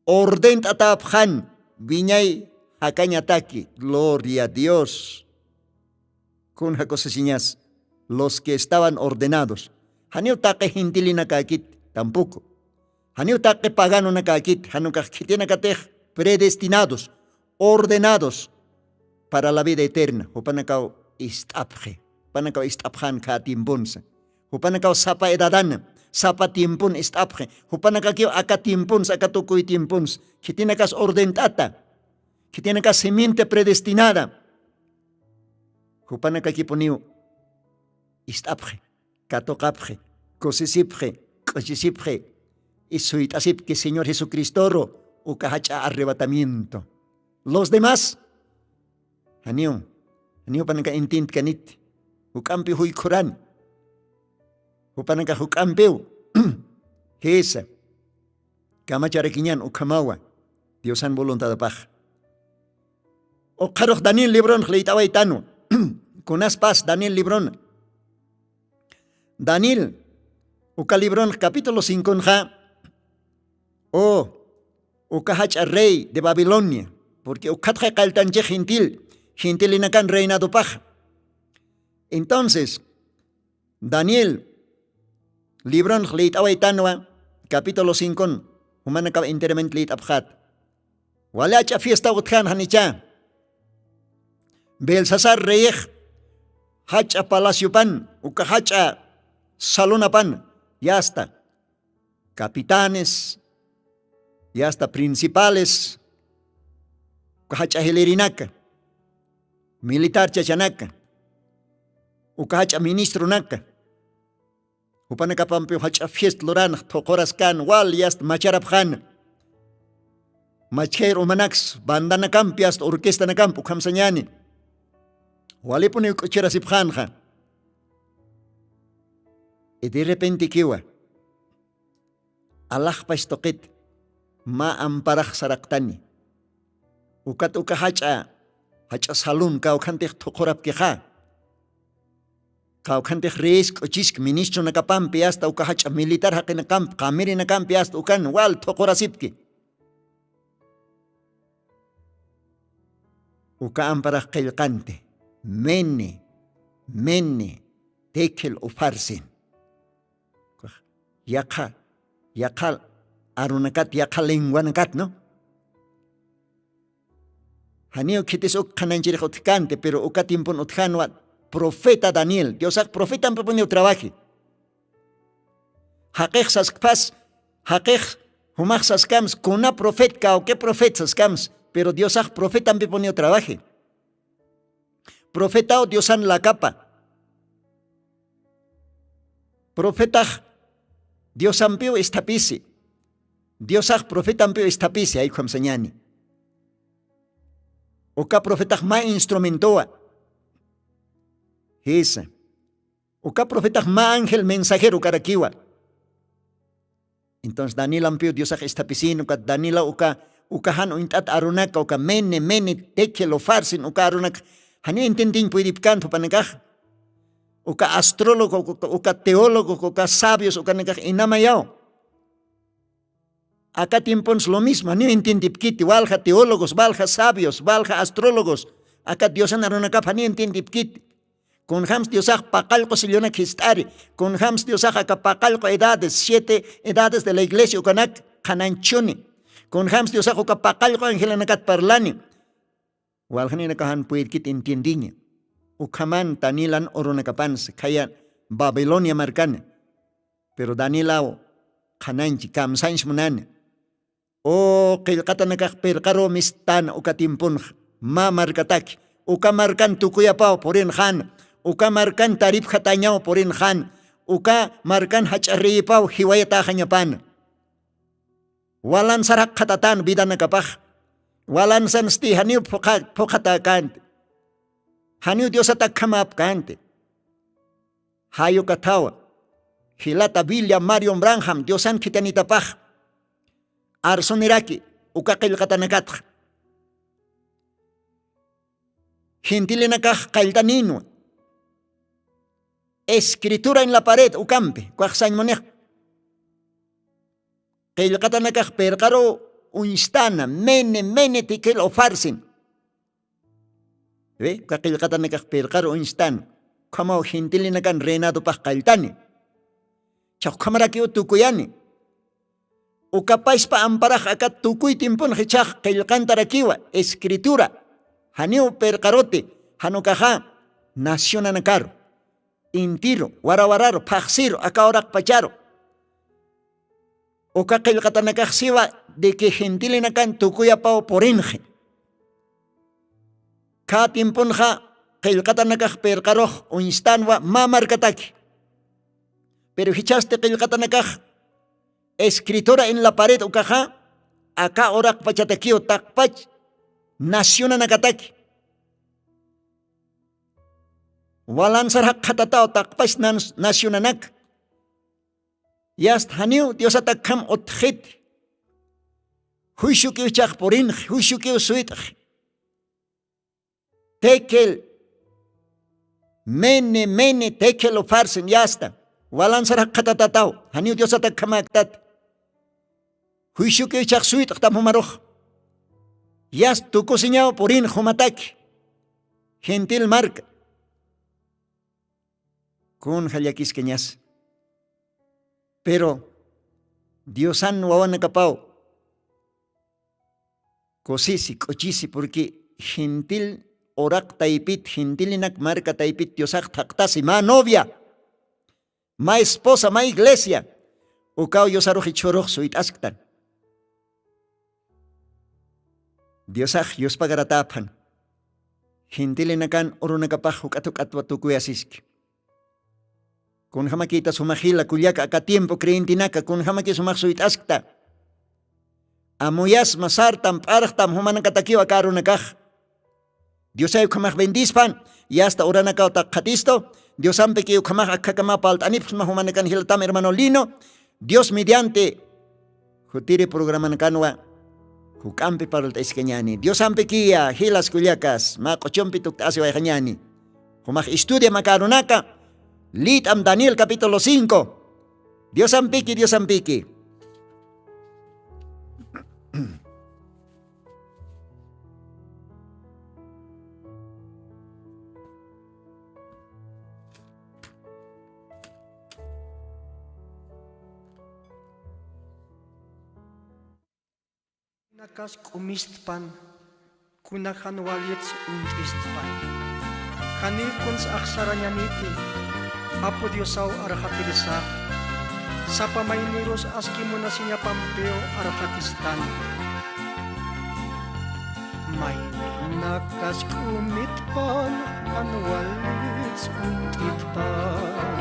orden t'atapxan wiñay jakañataki. Gloria a dios. Kun jakusisiñas los que estaban ordenados. Janiw taqi gentilinakakit tampoco. Janiw taqi paganonakakit janukax khitinakatix predestinados ordenados para la vida eterna jupanakaw ist'apxi. Jupanakaw ist'apxan kha tiemponsa. Jupanakaw sapa edadana sapa tiempon ist'apxi. Jupanakakiw aka tiemponsa aka tukuy tiemponsa khitinakas ordent'ata. Khitinakas simiente predestinada. Jupanakakipuniw ist'apxi, katuqapxi, kusisipxi, k'uchisipxi. Y suyt'asipki señor jesucristoru uka jach'a arrebatamiento. Los demás janiw janiw jupanaka intintkanit. Juk'ampi juykhurani jupanaka juk'ampiw jisa kamacharakiñan ukhamawa diosan voluntadapax. Uqharux daniel libronx liyt'awaytanwa. Kunaspas daniel librona daniel uka libronx capítulo cinconxa o uka jach'a rey de babilonia. Porque ukhatxay qalltanchix gentil gentilinakan reinadopaxa. Entonces daniel libronx liyt'awaytanwa capítulo cincon jumanakaw enteramente liyt'apxat. Wali ach'a fiesta utjan janicha belsasar reyix jach'a palaciopan uka jach'a salonapan yasta capitanes yasta principales uka jach'a jilirinaka militar chachanaka uka jach'a ministronaka jupanakapampiw jach'a fiesta luranax thuquraskan wal yasta macharapxana. Machkhayr umanaksa bandanakampi asta orquestanakampi ukhamsañani walipuniw k'uchirasipxanxa. Y derrepentekiwa alaxpach tuqit mä amparax saraqtani. Ukat uka jach'a jach'a salun kawkhantix thuqhurapkixa kawkhantix reyis k'uchisk ministronakapampi asta uka jach'a militar jaqinakampi qamirinakampi asta ukan wal thuqhurasipki. Uka amparax qillqanti mene mene tekel ufarsin. Yaqha yaqha arunakat yaqha lenguanakat no. Janiw khitis uk qhananchirix utjkanti pero uka tiempon utjanwa profeta daniel diosax profetampipuniw trabaji. Jaqix saskpas jaqix jumax saskams kuna profet kawki profet saskams pero diosax profetampipuniw trabaji. Profetaw diosan lakapa profetax diosampiw isthapisi. Diosax profetampiw isthapisi ay khamsañani. Uka profetax mä instrumentowa jisa uka profetax mä ángel mensajero karakiwa. Entonces danielampiw diosax isthapisin ukat daniela uka uka jan uñt'at arunaka uka mene mene tekhel ufarsin uka arunaka janiw entiendiñ puydipkant jupanakax. Uka astrólogo uka teólogo uka sabios ukanakax inamayaw. Aka tiempons lo mismo janiw entiendipkiti walja teólogos walja sabios walja astrólogos aka diosan arunakap janiw entiendipkiti. Kunjams diosax paqallqu sillunak jist'ari kunjams diosax aka paqallqu edades siete edades de la iglesia ukanak qhananchuni. Kunjams diosax uka paqallqu angelanakat parlani. Waljaninakaxan puyrkit entiendiña ukhaman danilan urunakapansa khaya babilonia markana. Pero danielaw qhananchi kamsañch munana. U qillqatanakax pirqaruw mistana uka tiemponxa mä markataki uka markan tukuyapaw purinxana uka markan taripjatañaw purinxana uka markan jach'a reyipaw jiwayatäxañapana. Walansarak qhatatan vidanakapax walansansti janiw phuqhatäkänti. Janiw diosatakjamäpkänti. Jayukathawa jilata billa marion branham diosan khitanitapax arsuniraki uka qillqatanakatxa. Gentilenakax qalltanïnwa escritura en la pared ukampi ukax sañmunix qillqatanakax pirqaruw uñstana mene mene tikhil ufarsin. Uka qillqatanakax pirqaruw uñstana ukhamaw gentilenakan reinadopax qalltani. Chaqkhamarakiw tukuyani. Ukapaspa amparax akat tukuy timpunx ichhax qillqantarakiwa escritura janiw pirqaruti janukaxa nacionanakaru intiru warawararu phaqsiru aka uraqpacharu. Uka qillqatanakaxsiwa de que gentilinakan tukuyapaw purinxi. Kha timpunxa qillqatanakax pirqarux uñstanwa mä markataki. Pero jichhasti qillqatanakax escritura en la pared ukaxa aka uraqpachatakiw taqpach nacionanakataki. Walansar jaqhatataw taqpach nacionanaka. Yast janiw diosatakkham utxiti. Juyshukiw chaqpurinxi juyshukiw suyt'xi. Tekel mene mene tekel ufarsin yasta walansar jaqhatatataw janiw diosatakkhamaktati. Juyshukiw chaqsuyt'xtam jumarux. Yast tukusiñaw purinx jumataki gentil marka. Kunxa llakiskañas. Pero diosan wawanakapaw kusisi k'uchisi purqui gentil uraq taypit gentilinak marka taypit diosax thaqtasi mä novia mä esposa mä iglesia ukaw yusarux ichhurux suyt'asktan. Diosax yuspagaratäphan gentilinakan urunakapax juk'at juk'atwa tukuyasiski. Kunjamakïta sumax jila kullaka aka tiempo creyentinaka kunjamakï sumax suyt'askta. Amuyasma sartam p'arxtam jumanakatakiw aka arunakax. Diosay ukhamax bendispan. Yasta uranakaw taqkhatistu. Diosampikiy ukhamax akhakama palt'anipxsma jumanakan jilatam hermano lino. Dios mediante jutiri programanakanwa juk'ampi parlt'askañani diosampikiya jilas kullakas mä q'uchumpi tukt'asiwayxañani. Jumax estudia makarunaka. Lït'am daniel capítulo cinco. Diosampiki diosampiki. Nakas k'umistpan kunakan walits unt'istpan. Khanïkuns axsarañaniti apu diosaw arxatirisax. Sapa maynirus aski munasiñapampiw arxatistan. Mayni nakas k'umitpan jan walits unt'itpan.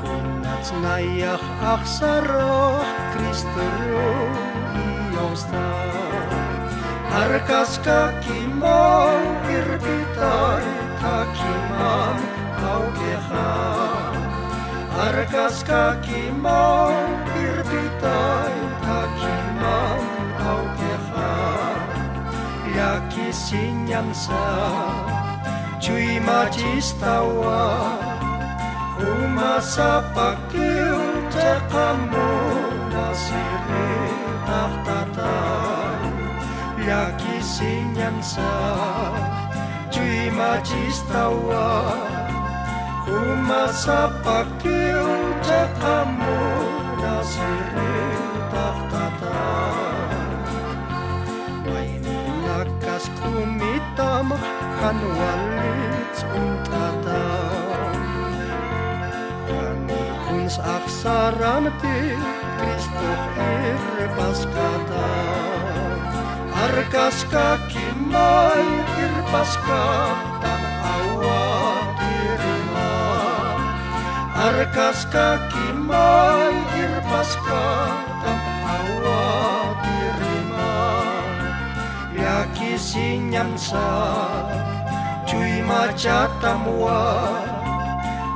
Kunats nayax axsarux cristoruw iyawsta. Arkaskakimaw irpitay thakhimam awkixa. Arkaskakimaw irpitay thakhimam awkixa. Llakisiñansa chuymachistawa. Jumasapakiw chiqamuna siritaxtatay. Llakisiñansa chuymachistawa. Jumasapakiw chiqamuna siritaxtatay. Mayni nakas k'umitam jan walits unt'atam. Janikuns axsaramti cristux irpaskatam. Arkaskakimay irpaskatam awatirimax. Arkaskakimay irpaskatam awatirimax. Llakisiñansa chuymachatamwa.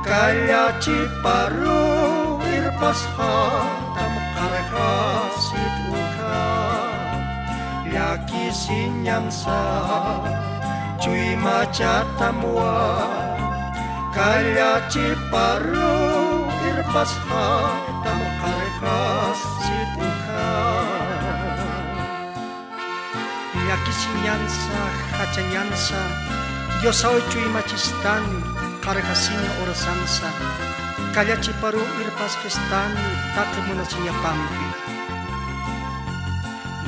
Kallachiparuw irpasxatam qarjasi Ukha llakisiñansa chuymachatamwa, kallachiparu irpasxatam qarjasit ukha. Llakisiñansa, jachañansa, Diosaw chuymachistani, qarjasiña urasansa, kallachiparu irpasxistani taqi munasiñapampi.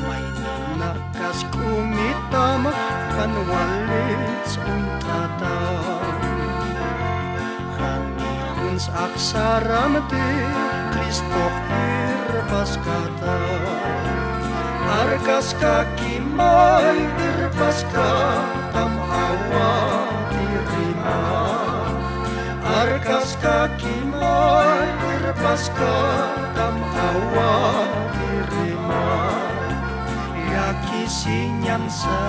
Mayninakask'umitam jan walits uñt'ata, janikuns aksaramti Cristox irpaskata. Arkaskakimay irpaskatam awatirima, arkaskakimay irpaskatam awatirima. Llakisiñansa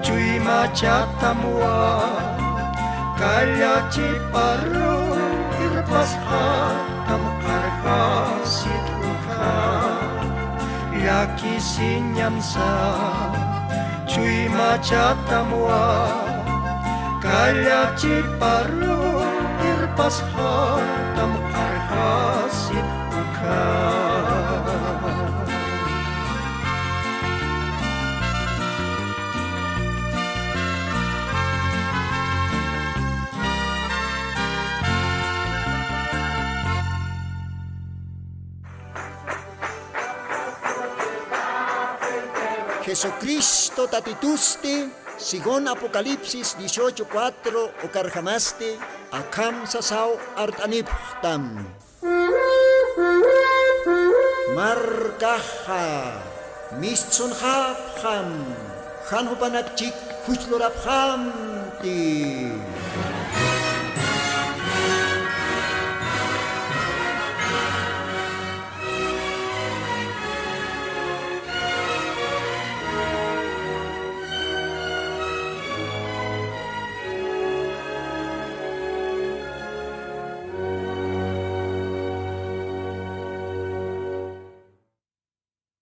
chuymachatamwa, kallachiparu irpasxatam qarjasit ukha. Llakisiñansa chuymachatamwa, kallachiparu irpasxatam qarjasit ukha. Jesucristo Tatitusti, según Apocalipsis dieciocho cuatro ukarjamasti, akham sasaw art'anipxtam. Markaxa mistsunxapxam, jan jupanakchik juch lurapxamti.